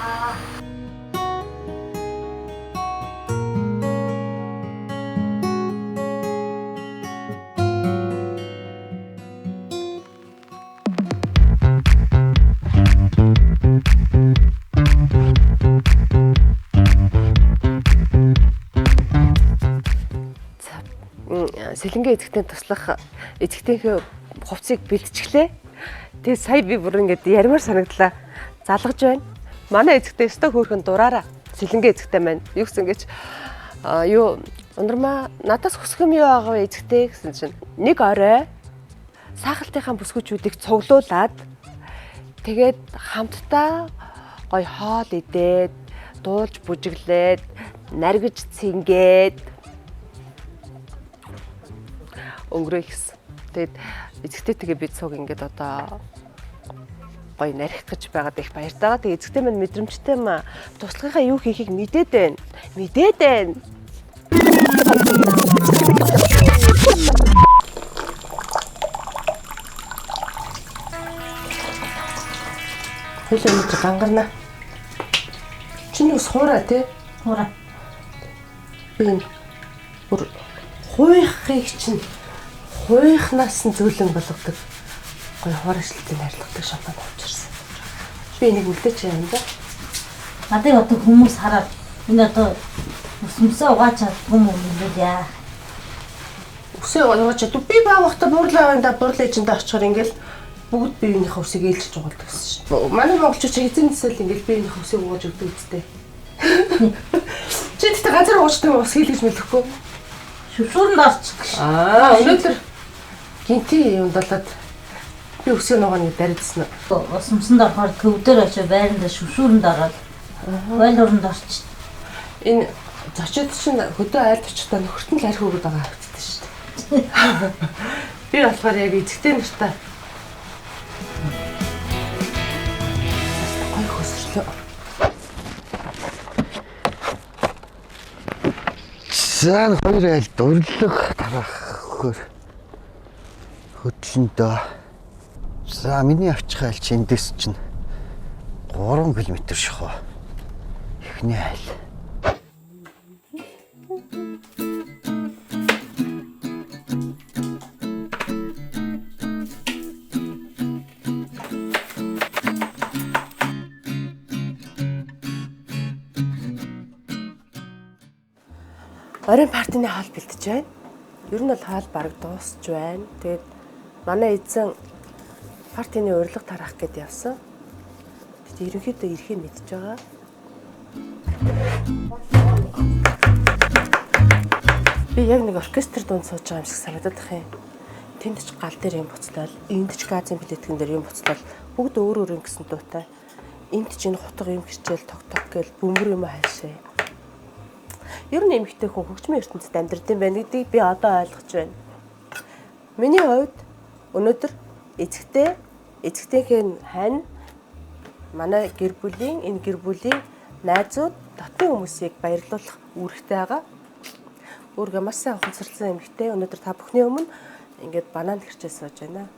Speaker 1: Сэлэнгэ эзэгтэн туслах эзэгтэнхээ хувцсыг бэлтчихлээ. Тэгээ сая би бүр ингээд ярмаар санагдлаа. Залгаж байна. Манай эзэгтэй өстө хөөрхөн дураараа сэлэнгэ эзэгтэй маань. Юу гэсэн гэж юу ундрмаа надаас хүсэх юм юу байгаа вэ эзэгтэй гэсэн чинь нэг орой саахалтынхаа бүсгүүчүүдийг цуглуулад тэгээд хамтдаа гой хоол идээд дуулж бүжиглээд наргиж цэнгээд өнгөрөө гэсэн. Тэгээд эзэгтэйтэйгээ би цуг ингээд одоо гоё нарих гэж байгаад их баяртайгаа. Тэгээд эзэгтэй маань мэдрэмжтэй маа. Туслахынхаа юу хийхийг мэдээд байна. Мэдээд байна. Хөл өнөж гангарна. Чи нэг суураа тий?
Speaker 2: Хуурай.
Speaker 1: Би энэ бүр хуйхыг чинь хуйхнаас нь зөөлөн болгодог гоё хуурайшлтыг найрлагатай шампань авчирсан. Би энийг үлдээч юм да.
Speaker 2: Надыг одоо хүмүүс хараад энэ одоо өсөмсөө угааж чаддгүй юм уу яа.
Speaker 1: Үсээ угааж чадв. Би баа вахта буурлаа байна да буурлаа эжэндээ очихоор ингээл бүгд биеийнхээ үсийг ээлжиж угаалдаг гэсэн шин. Манай монголчууд чи эзэн зэсэл ингээл биеийнхээ үсийг угааж өгдөг үстэй. Чи тэгтээ газар уучтай ус хийлгэж мэлэхгүй.
Speaker 6: Шүвшүүрэнд орчих.
Speaker 1: Аа, өнөөдөр гинти юм болоод би өсөө нугааны дарилсан.
Speaker 6: Ус мсэнд орохоор төв дээр очиж байранда шүвшүүрэнд ороод бойлорнд орчих.
Speaker 1: Энэ зочид чинь хөдөө айлд очихдоо нөхөрт нь л арх өгöd байгаа харагддаг шүү дээ. Би болохоор яг эцэгтэй нартай гой хөсөрлөө.
Speaker 3: За хоёр айлд урилга тараах хөр хөдлөн дөө. За миний авчих айл чи эндээс чинь 3 км шахуу. Эхний айл.
Speaker 1: Оройн партины хоол бэлдэж байна. Ер нь бол хоол бараг дуусч байна. Тэгээд манай эзэн партины урилга тараах гээд явсан. Тэгээд ерөнхийдөө ирэхээ мэдж байгаа. Би яг нэг оркестр дунд сууж байгаа юм шиг санагдаад их юм. Тэнд ч гал дээр юм буцлал, энд ч газын плиткэн дээр юм буцлал, бүгд өөр өөр юм гэсэн дуутай. Энд ч энэ хутга юм хичээл тог тог гээл бөмбөр юм хайшаа. Ер нь эмэгтэй хүн хөгжмийн ертөнцид амьдардаг юм байна гэдгийг би одоо ойлгож байна. Миний хувьд өнөөдөр эцэгтэй, эцэгтэйхээ хань манай гэр бүлийн энэ гэр бүлийн найзууд, дотны хүмүүсийг баярлуулах үүрэгтэй байгаа. Өөргөө маш сайн ухамсарласан эмэгтэй өнөөдөр та бүхний өмнө ингээд банан хэрчээ сууж байна.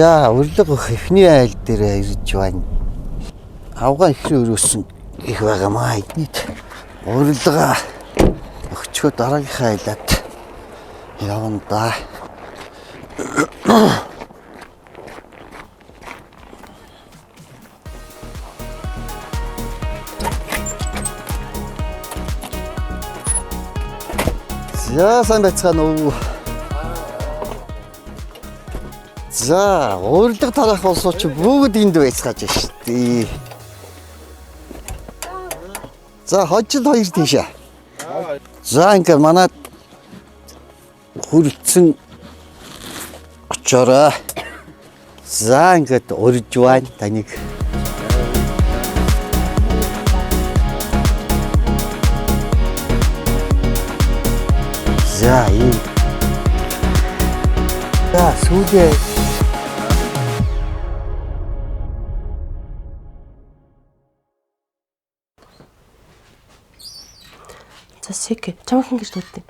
Speaker 3: За урилга өгөх эхний айл дээр ирж байна. Авгаа ихрийн өрөөсөн их байгаамаа эднийт. Урилга өгчхөө дараагийнхаа айлаад явна да. За сайн байцгаана уу? За, урилга тараах улсууд чи бүгд энд байцгааж шүү дээ. За, хожил хоёр тийшээ. За, ингээ манад хүрэлцэн очоорой. За, ингээд урьж байна таныг. За, ийм. За, сүүлээ.
Speaker 1: За, Секи, чамайг хэн гэж дуудав?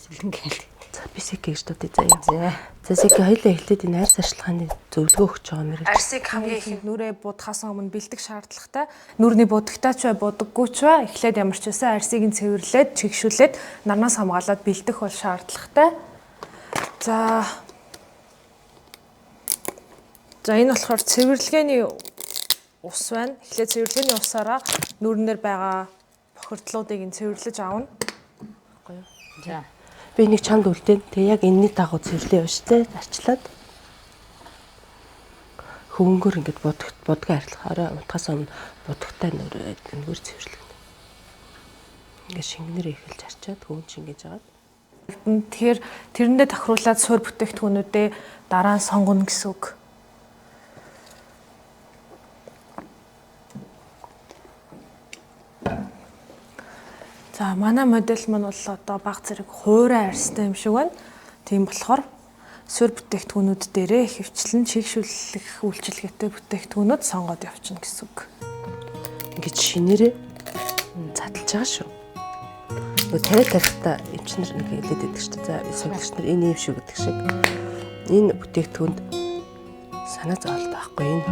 Speaker 2: Сэлэнгээл.
Speaker 1: За, би Секи гэж дуудъя заяа. За, Секи хоёлаа эхлээд энэ арьс арчилгааны зөвлөгөө өгч байгаа мэрэж.
Speaker 7: Арсыг хамгийн ихэнд нүрээ будахаас өмнө бэлдэх шаардлагатай. Нүрний будагтай ч бай, будаггүй ч бай. Эхлээд ямар ч байсан арсыг нь цэвэрлээд, чигшүүлээд нарнаас хамгаалаад бэлдэх бол шаардлагатай. За. За энэ болохоор цэвэрлэгээний ус байна. Эхлээд цэвэрлэгээний усаараа нүрнээр байгаа бохирдлуудыг нь цэвэрлэж авна.
Speaker 2: За.
Speaker 1: Би нэг чамд үлдээн. Тэгээ яг энэний дагуу цэвэрлээ явна штэ. Арчлаад. Хөвөнгөөр ингээд будгаа арилгах. Орой унтахаас өмнө будагтай нүрээ нүгэр цэвэрлэх. Ингээд шингэнээр эхэлж арчаад хөвөн шингээж агаад.
Speaker 7: Тэгэхээр тэрэндээ тохируулаад суурь бүтээгдэхүүнүүдээ дараа нь сонгоно гэсэн үг. За манай модель маань бол одоо баг зэрэг хуурай арьстай юм шиг байна. Тийм болохоор суурь бүтээгдэхүүнүүд дээрээ хөвчлэн чигшүүлэх үйлчилгээтэй бүтээгдэхүүнүүд сонгоод явчихна гэсэн үг.
Speaker 1: Ингээд шинээрээ задлж байгаа шүү. Нөгөө тариа тарихта эмчнэр нэг хэлээд байдаг шүү дээ. За сувилагч нар энэ юм шүү гэдэг шиг. Энэ бүтээгдэхүүнд санаа зовлт байхгүй энэ.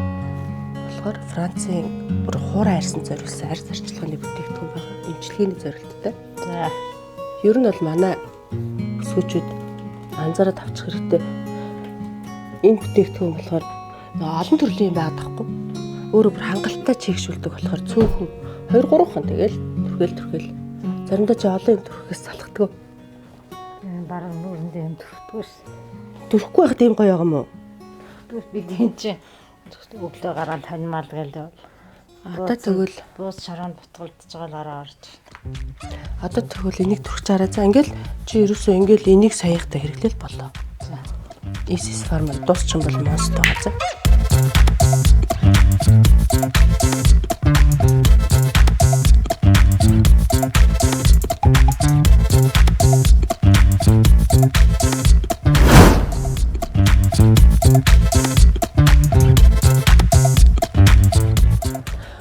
Speaker 1: Болохоор Францын бүр хуурай арьсан зориулсан арьс арчилгааны бүтээгдэхүүн байгаа. Эмчилгээний зорилттой.
Speaker 2: За.
Speaker 1: Ер нь бол манай өсгөөчүүд анзаараад авчих хэрэгтэй. Энэ бүтээгдэхүүн болохоор олон төрлийн юм байгаад байхгүй. Өөрөө бүр хангалттай чигшүүлдэг болохоор цөөхөн 2 3 хан тэгэл түрхэл. Заримдаа чи олон юм түрхэхээс салхдаг.
Speaker 6: Энэ бараг нүүрэндээ юм төрхдгөөс.
Speaker 1: Төрөхгүй байхад ийм гоё байгаа юм уу?
Speaker 6: Төрс бид энэ чинь өглөө гараад ханимаал гээл.
Speaker 1: Одоо тэгвэл
Speaker 6: буус шороонд бутгалдж байгаа л гараа орж.
Speaker 1: Одоо тэгвэл энийг түрхэж хараа. За ингээл чи ерөөсөө ингээл энийг саяхтай хэрэглээл болоо.
Speaker 6: За.
Speaker 1: Isis Pharma дуусчин бол монстр байгаа за.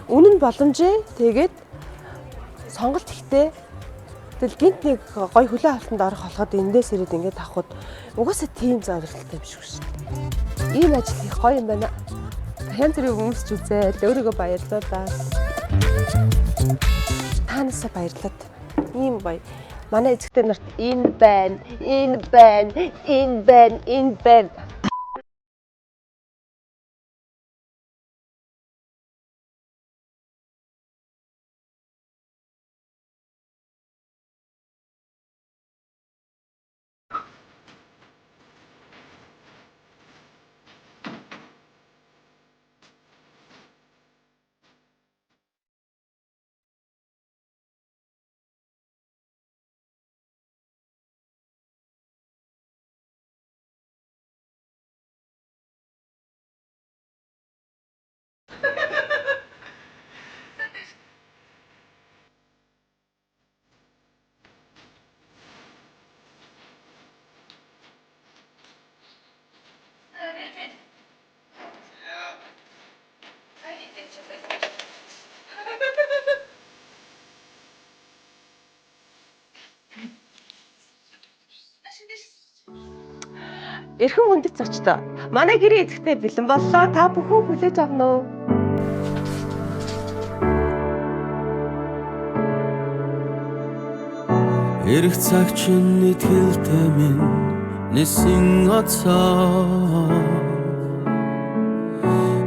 Speaker 1: Үнэн боломжийн тэгээд сонголт ихтэй. Тэгэл гинт нэг гой хүлээ авалтанд орох болоход эндээс ирээд ингээд авахд угаасаа тийм зовлонтой юм шиг шүү дээ. Ийм ажил хийх гоё юм байна. Янз бүрийн хүмүүс ч үзээл өөрийгөө баярлуулаа. Таанасаа баярлаад. Ийм гоё. Манай эзэгтэй нарт энэ байна, энэ байна, энэ байна, энэ байна. Эрхэм хүндэт зочдоо. Манай гэрээ эзэгтэй бэлэн боллоо. Та бүхэн хүлээж авна уу?
Speaker 8: Ирэх цаг чинь итгэлтэй минь нисэн оцоо.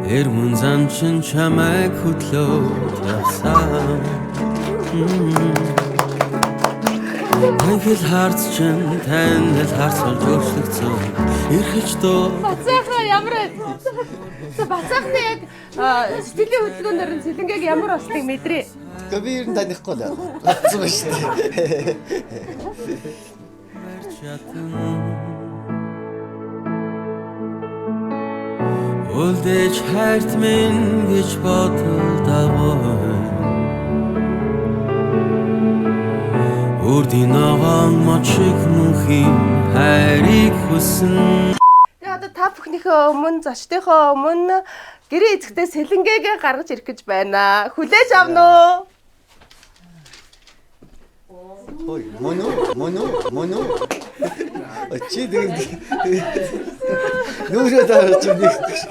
Speaker 8: Эрмэн зам чинь чамайг хөтлөөд явсан. Танхил харц чинь танил харц болж өөрчлөгдсөн. Эрхэж доо.
Speaker 1: Бацаахаа ямар вэ? Бацаахны яг сэтгэлийн хөдөлгөөнөөр нь Сэлэнгээг ямар болсныг мэдрээ.
Speaker 3: Гэхдээ би ер нь танихгүй л байна. Байна шүү дээ.
Speaker 8: Үлдээж хайрт минь гэж бодол дагуу. Үрдийн ногоон мод шиг мөнхийн хайрыг хүсэн.
Speaker 1: Тэгээ одоо та бүхнийхээ өмнө, зочдынхоо өмнө гэрээ эзэгтэй Сэлэнгээгээ гаргаж ирэх гэж байна. Хүлээж авна уу?
Speaker 3: Хой, мөн үү? Мөн үү? Мөн үү? Чи тэг нүрээ дарж нэгдэг ш.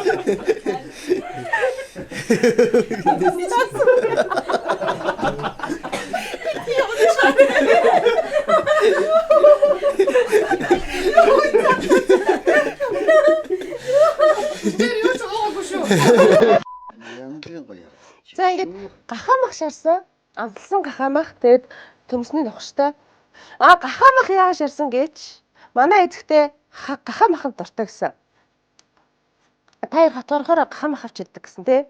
Speaker 1: Тэр юу ч уугаагүй шүү.
Speaker 3: Ямгийн гоё.
Speaker 1: За ингээд гахаамах шарсан. Амлсан гахаамах тэгээд төмсний нухштай. А гахаамах яагаад шарсан гэж манай эзэгтэй гахаамаханд дуртай гэсэн. Та хоёр хот орохоор гахаамах авч иддэг гэсэн тий.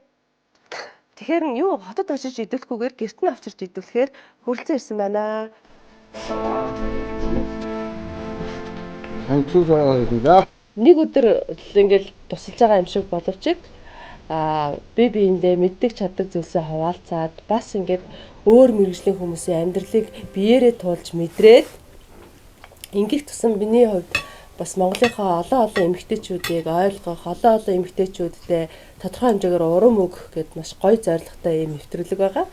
Speaker 1: Тэгэхээр нь юу хотод очиж идүүлэхгүйгээр гэрт нь авчирч идүүлэхээр хүрэлцэн ирсэн байна. Нэг өдөр ингээл тусалж байгаа юм шиг боловч бие биендээ мэддэг чаддаг зүйлсээ хуваалцаад бас ингээд өөр мэргэжлийн хүмүүсийн амьдралыг биеэрээ туулж мэдрээд ингэх тусам миний хувьд бас Монголынхаа олон олон эмэгтэйчүүдийг ойлгох, олон олон эмэгтэйчүүдтэй тодорхой хэмжээгээр урам өгөх гэд маш гоё зорилготой ийм нэвтрүүлэг байгаа.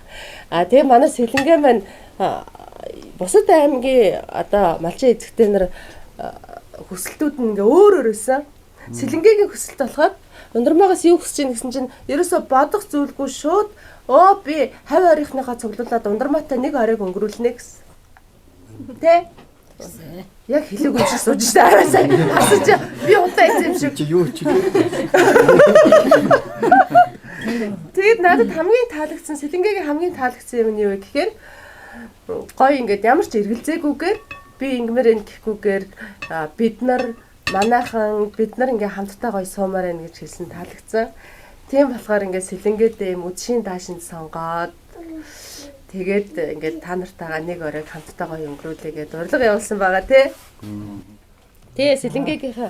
Speaker 1: А тэгээ манай Сэлэнгэ маань бусад аймгийн одоо малчин эзэгтэй нар хүсэлтүүд нь ингээ өөр өөр байсан. Сэлэнгэгийн хүсэлт болохоор Ундрмаагаас юу хүсэж ийн гэсэн чинь ерөөсө бодох зүйлгүй шууд би хавь орийнхныхаа цуглуулад Ундрмаатай нэг оройг өнгөрүүлнэ гэсэн. Тэ? Яг хэлээгүй юм шиг сууж штэ араасаа. Харсан чи би удаа ийсэн юм шиг.
Speaker 3: Чи юу чи?
Speaker 1: Тэгээд надад хамгийн таалагдсан Сэлэнгэгийн хамгийн таалагдсан юм нь юу вэ гэхээр гоё ингээд ямар ч эргэлзээгүйгээр би ингэмээр энэ гэхгүйгээр бид нар манайхан бид нар ингээ хамтдаа гоё суумаар байна гэж хэлсэн таалагдсан. Тийм болохоор ингээ Сэлэнгээдээ юм үдшийн даашинд сонгоод тэгээд ингээд та нартайгаа нэг оройг хамтдаа гоё өнгөрүүлээ гэдээ урилга явуулсан байгаа тий. Тий, Сэлэнгээгийнхээ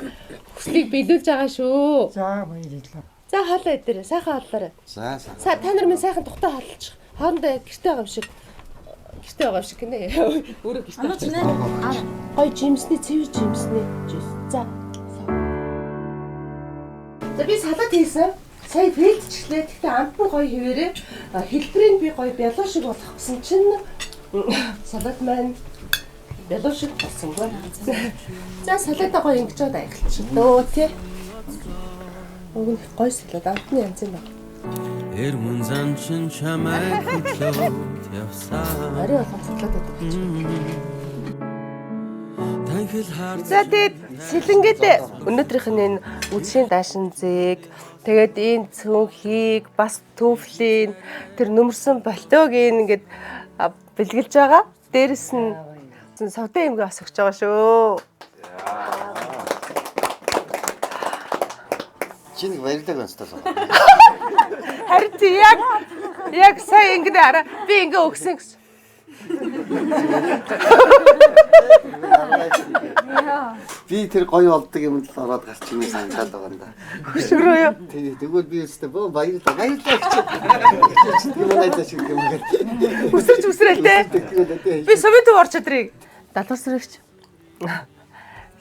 Speaker 1: хүслийг биелүүлж байгаа шүү.
Speaker 9: За баярлалаа.
Speaker 1: За хоолоо идэрээ. Сайхан хооллоорой.
Speaker 3: За
Speaker 1: за. Та нар минь сайхан тухтай хооллож. Хоорондоо гэрте байгаа юм шиг. Гэрте байгаа юм шиг гинэ. Өөрөө гэрте. Гоё жимсний цэвэр жимсний жуус. За. За би салат хийсэн. Сая фэлдчихлээ. Гэхдээ амт нь гоё хэвээрээ хэлбэрийг би гоё бялуу шиг болгох гэсэн чинь салат маань бялуу шиг болсонгүй. За салатаа гоё ингэж чад аягалчих дөө тий. Уг нь гоё салат амтны янз юм байна.
Speaker 8: Эрмэн зан чин чамайг хөтлөөд явсан.
Speaker 1: Орой болгон салат байдаг гэж.
Speaker 8: Танхил хар.
Speaker 1: За тэгээд Сэлэнгээдээ өнөөдрийнх нь энэ үдшийн даашин зээг тэгээд энэ цүнхийг бас түүфлийн тэр нөмөрсөн болтойг ингээд бэлгэлж байгаа. Дээрэс нь содын эмгээ бас өгч байгаа шүү.
Speaker 3: Чи нэг баярлаг байна таа.
Speaker 1: Харин чи яг сая ингэ араа би ингээ өгсөн гэсэн.
Speaker 3: Би тэр гоё болдог юмд л ороод гарч ийн санагдаад байгаа юм да.
Speaker 1: Хөшгөрөө юу?
Speaker 3: Тий, тэгвэл би өстө бөө баярлалаа. Баярлалаа гэж. Юм найзаа шиг юм гээд.
Speaker 1: Үсэрч үсрээл те. Би сумын төв орч өдрийг. Далуус сэрэгч.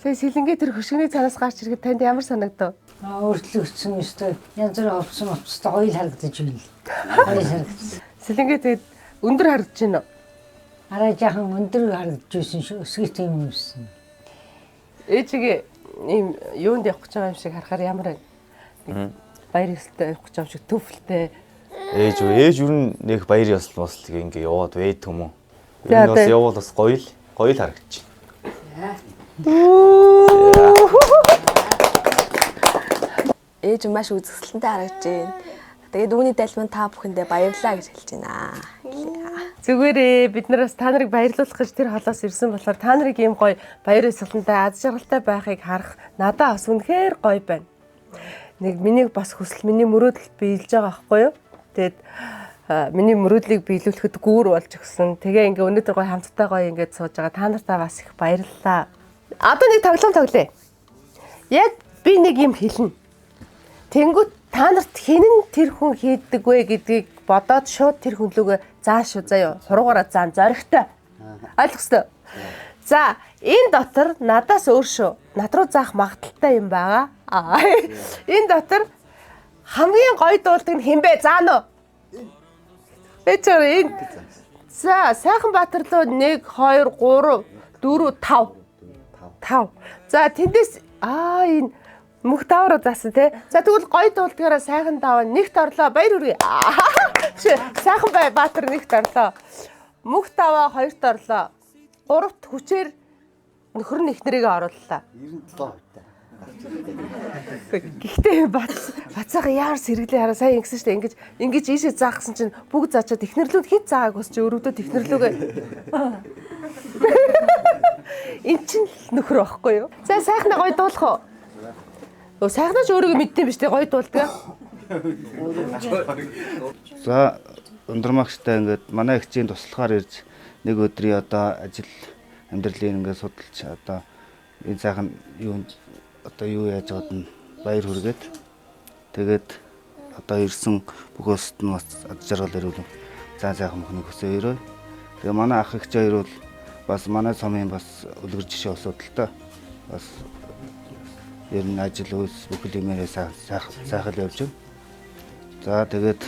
Speaker 1: Сая Сэлэнгээ тэр хөшгөний цанаас гарч ирэхэд танд ямар санагдав?
Speaker 6: Өөрчлөгдсөн өстө янз бүрийн хувцас мовцтой гоё л харагдаж байна. Гоё харагдсан.
Speaker 1: Сэлэнгээ тэгээд өндөр харагдаж байна уу?
Speaker 6: Арай жаахан өндөр харагдаж байсан шүү. Өсгөт юм юмсан.
Speaker 1: Ээжигээ ийм юунд явах гэж байгаа юм шиг харахаар ямар байна? Баяр ёслолтой явах гэж байгаа юм шиг төвлөлтэй.
Speaker 10: Ээж юу н нэг баяр ёслол мослыг ингээ яваад байд юм уу? Ер нь бас явбал бас гоё л харагдчих.
Speaker 11: Ээж маш үзэсгэлэнтэй харагдаж байна. Тэгээд үүний дайлман та бүхэндээ баярлалаа гэж хэлж байна.
Speaker 1: Зүгээрээ бид нараас та нарыг баярлуулах гэж тэр холоос ирсэн болохоор та нарыг ийм гоё баяр ёслолтой аз жаргалтай байхыг харах надад бас үнэхээр гоё байна. Нэг миний бас хүсэл, миний мөрөөдөл биелж байгаа байхгүй юу? Тэгээд миний мөрөөдлийг биелүүлэхэд гүүр болж өгсөн. Тэгээ ингээ өнөөдөр гоё хамтдаа гоё ингээд сууж байгаа. Та нартаа бас их баярлалаа. Одоо нэг тоглоом тоглоё. Яг би нэг юм хэлнэ. Тэнгүүт та нарт хэн нь тэр хүн хийдэг вэ гэдгийг бодоод шууд тэр хүн лүүгээ заа шүү заяа. Хуруугаараа заан зоригтой. Ойлгох ёстой. За, энэ дотор надаас өөр шүү. Над руу заах магадaltaй юм байгаа. Энэ дотор хамгийн гоё дуулдаг нь хэн бэ? Заана уу? Эцэр энэ. За, Сайхан Баатар руу 1 2 3 4 5. 5. За, тэндээс энэ мөх тавруу заасан тий. За тэгвэл гоё дуулдгаараа Сайхан даваа нэгт орлоо. Баяр хүргэе. Сайхан бай Баатар нэгт орлоо. Мөх даваа хоёрт орлоо. Гуравт хүчээр нөхөр нь эхнэрийгээ орууллаа.
Speaker 3: 97%.
Speaker 1: Гэхдээ бацаага яар сэргэлээ хараа сая ингэсэн шүү дээ. Ингэж ийшээ заах гэсэн чинь бүгд заачаад эхнэрлүүд хэд заагааг бас чи өрөвдөд эхнэрлүүгээ. Эн чинь л нөхөр байхгүй юу? За сайхнаа гоё дуулах уу? Өө сайхнаа ч өөрийгөө мэддэм биш үү? Гоё дуулдаг.
Speaker 12: За Ундрмаагчтай ингээд манай эгчийн туслахаар ирж нэг өдрийн одоо ажил амьдралыг ингээд судалж одоо энэ сайхан юунд одоо юу яаж байгаад нь баяр хүргээд тэгээд Одоо ирсэн бүх улсад нь бас ад жаргал ирүүл зан сайхан мөхнийг хүсээ өрөө. Тэгээ манай ах эгч хоёр бол бас манай сумын бас үлгэр жишээ улсууд л та. Бас ер нь ажил үйлс бүх юмээрээ сайхан л явж байна. За тэгээд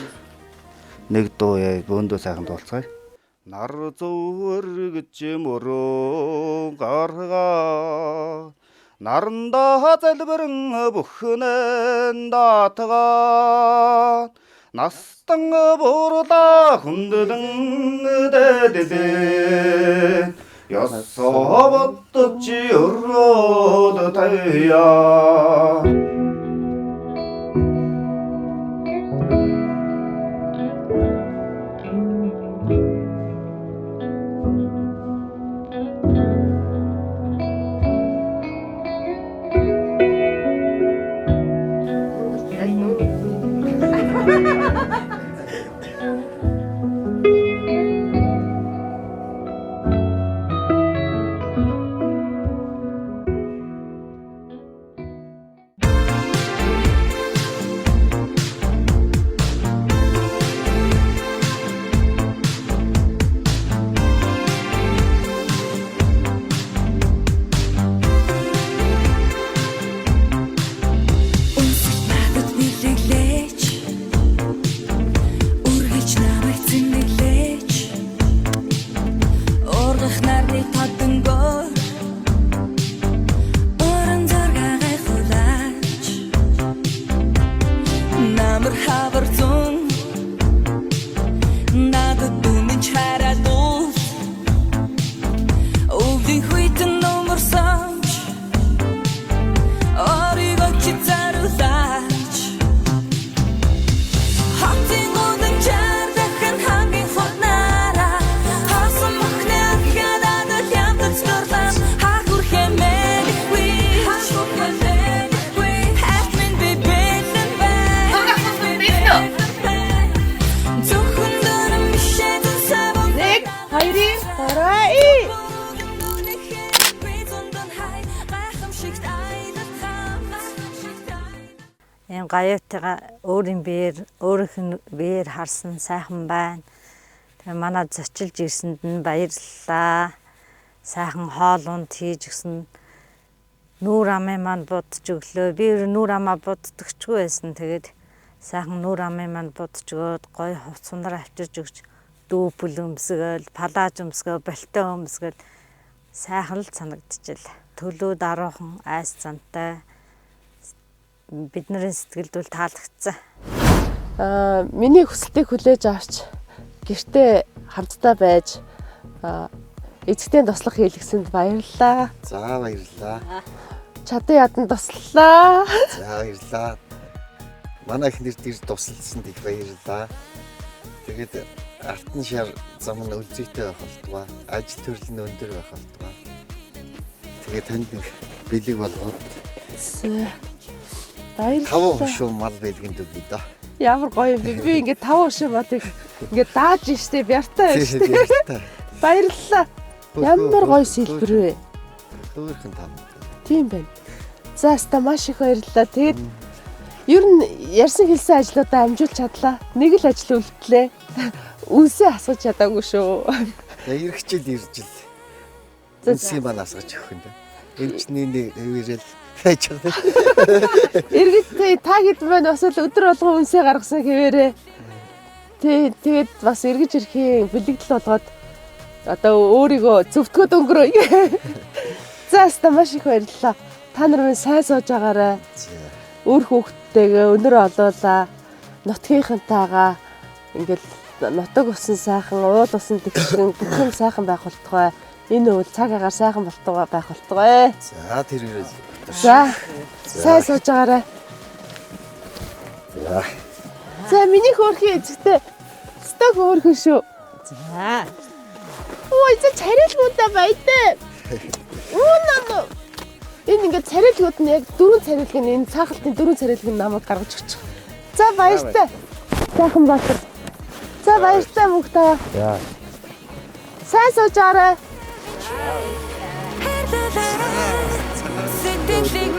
Speaker 12: нэг дуу яа бөөндөө сайхан дуулцгаая. Нар зөвөр гэж мөрөө гаргаа нарандаа залбирэн бүхнэн даатгаа настан бурлаа хүндлэн дэдэлээ ёсоо бодож өрөөд тавья.
Speaker 2: Ийм гаюутайгаа өөрийн биеэр өөрийнх нь биеэр харсан сайхан байна. Тэгээ манай зочилж ирсэнд нь баярлалаа. Сайхан хоол унд хийж өгсөн. Нүүр амын маань будж өглөө. Би ер нь нүүр амаа буддагчгүй байсан. Тэгээд сайхан нүүр амын маань будж өгөөд гоё хувц сундар авчирч өгч дүүпл өмсгөөл, палаж өмсгөө, бэлтэ өмсгөөл сайхан л санагдчихлээ. Төлөө даруухан айс зантай бидний сэтгэлд бол таалагдсан.
Speaker 1: Миний хүсэлтийг хүлээж авч гэртээ хамтдаа байж эцэгтэй туслах хийлгэсэнд баярлалаа.
Speaker 3: За баярлалаа.
Speaker 1: Чадан ядан туслалаа.
Speaker 3: За баярлалаа. Манай эхнэрд ирж тусалсанд их баярлалаа. Тэгээд алтан шар зам нь өлзийтэй байх болтугай. Ажил төрөл нь өндөр байх болтугай. Тэгээд танд нэг бэлэг болгоод
Speaker 1: баярлалаа.
Speaker 3: 5 хошуу мал бэлгэнд өгье доо.
Speaker 1: Ямар гоё юм бэ? Би ингээд 5 хошуу малыг ингээд дааж штэ бяртай байна штэ. Баярлалаа. Ямар гоё сэлбэр вэ?
Speaker 3: Хөөрхөн тав.
Speaker 1: Тийм байна. За хаста маш их баярлалаа. Тэгээд ер нь ярьсан хэлсэн ажлуудаа амжуулж чадлаа. Нэг л ажил үлдлээ. Үнсээ асгаж чадаагүй шүү.
Speaker 3: За ирэх жил ирж л. Үнсийн маань асгаж өгөх юм да. Эмчний нэг хэвээрэл байж байгаа.
Speaker 1: Иргэд та хэд маань бас л өдөр болгон үнсээ гаргасан хэвээрээ. Тэ тэгээд бас эргэж ирэхийн бэлэгдэл болгоод одоо өөрийгөө зөвтгөөд өнгөрөө. За хаста маш их баярлалаа. Та нар минь сайн сууж байгаарай. Өөр хүүхдтэйгээ өнөр олуулаа. Нутгийнхантайгаа ингээл нутаг усан сайхан, уул усан тэгшин бүх юм сайхан байх болтугай. Энэ үйл цаг агаар сайхан болтугай байх болтугай.
Speaker 3: За тэр үрэл.
Speaker 1: За сайн сууж байгаарай.
Speaker 3: За.
Speaker 1: За миний хөөрхөн эзэгтэй сток хөөрхөн шүү.
Speaker 2: За.
Speaker 1: Ой за царилгуудаа баядаа. Үнэн. Энэ ингээд царилгууд нь яг дөрвөн царилэг нь энэ цаахалтын дөрвөн царилэг нь намайг гаргаж өгч. За баяртай. Сайхан баатар. За баяртай бүх та.
Speaker 10: За.
Speaker 1: Сайн сууж байгаарай.
Speaker 4: Сэтгэлийг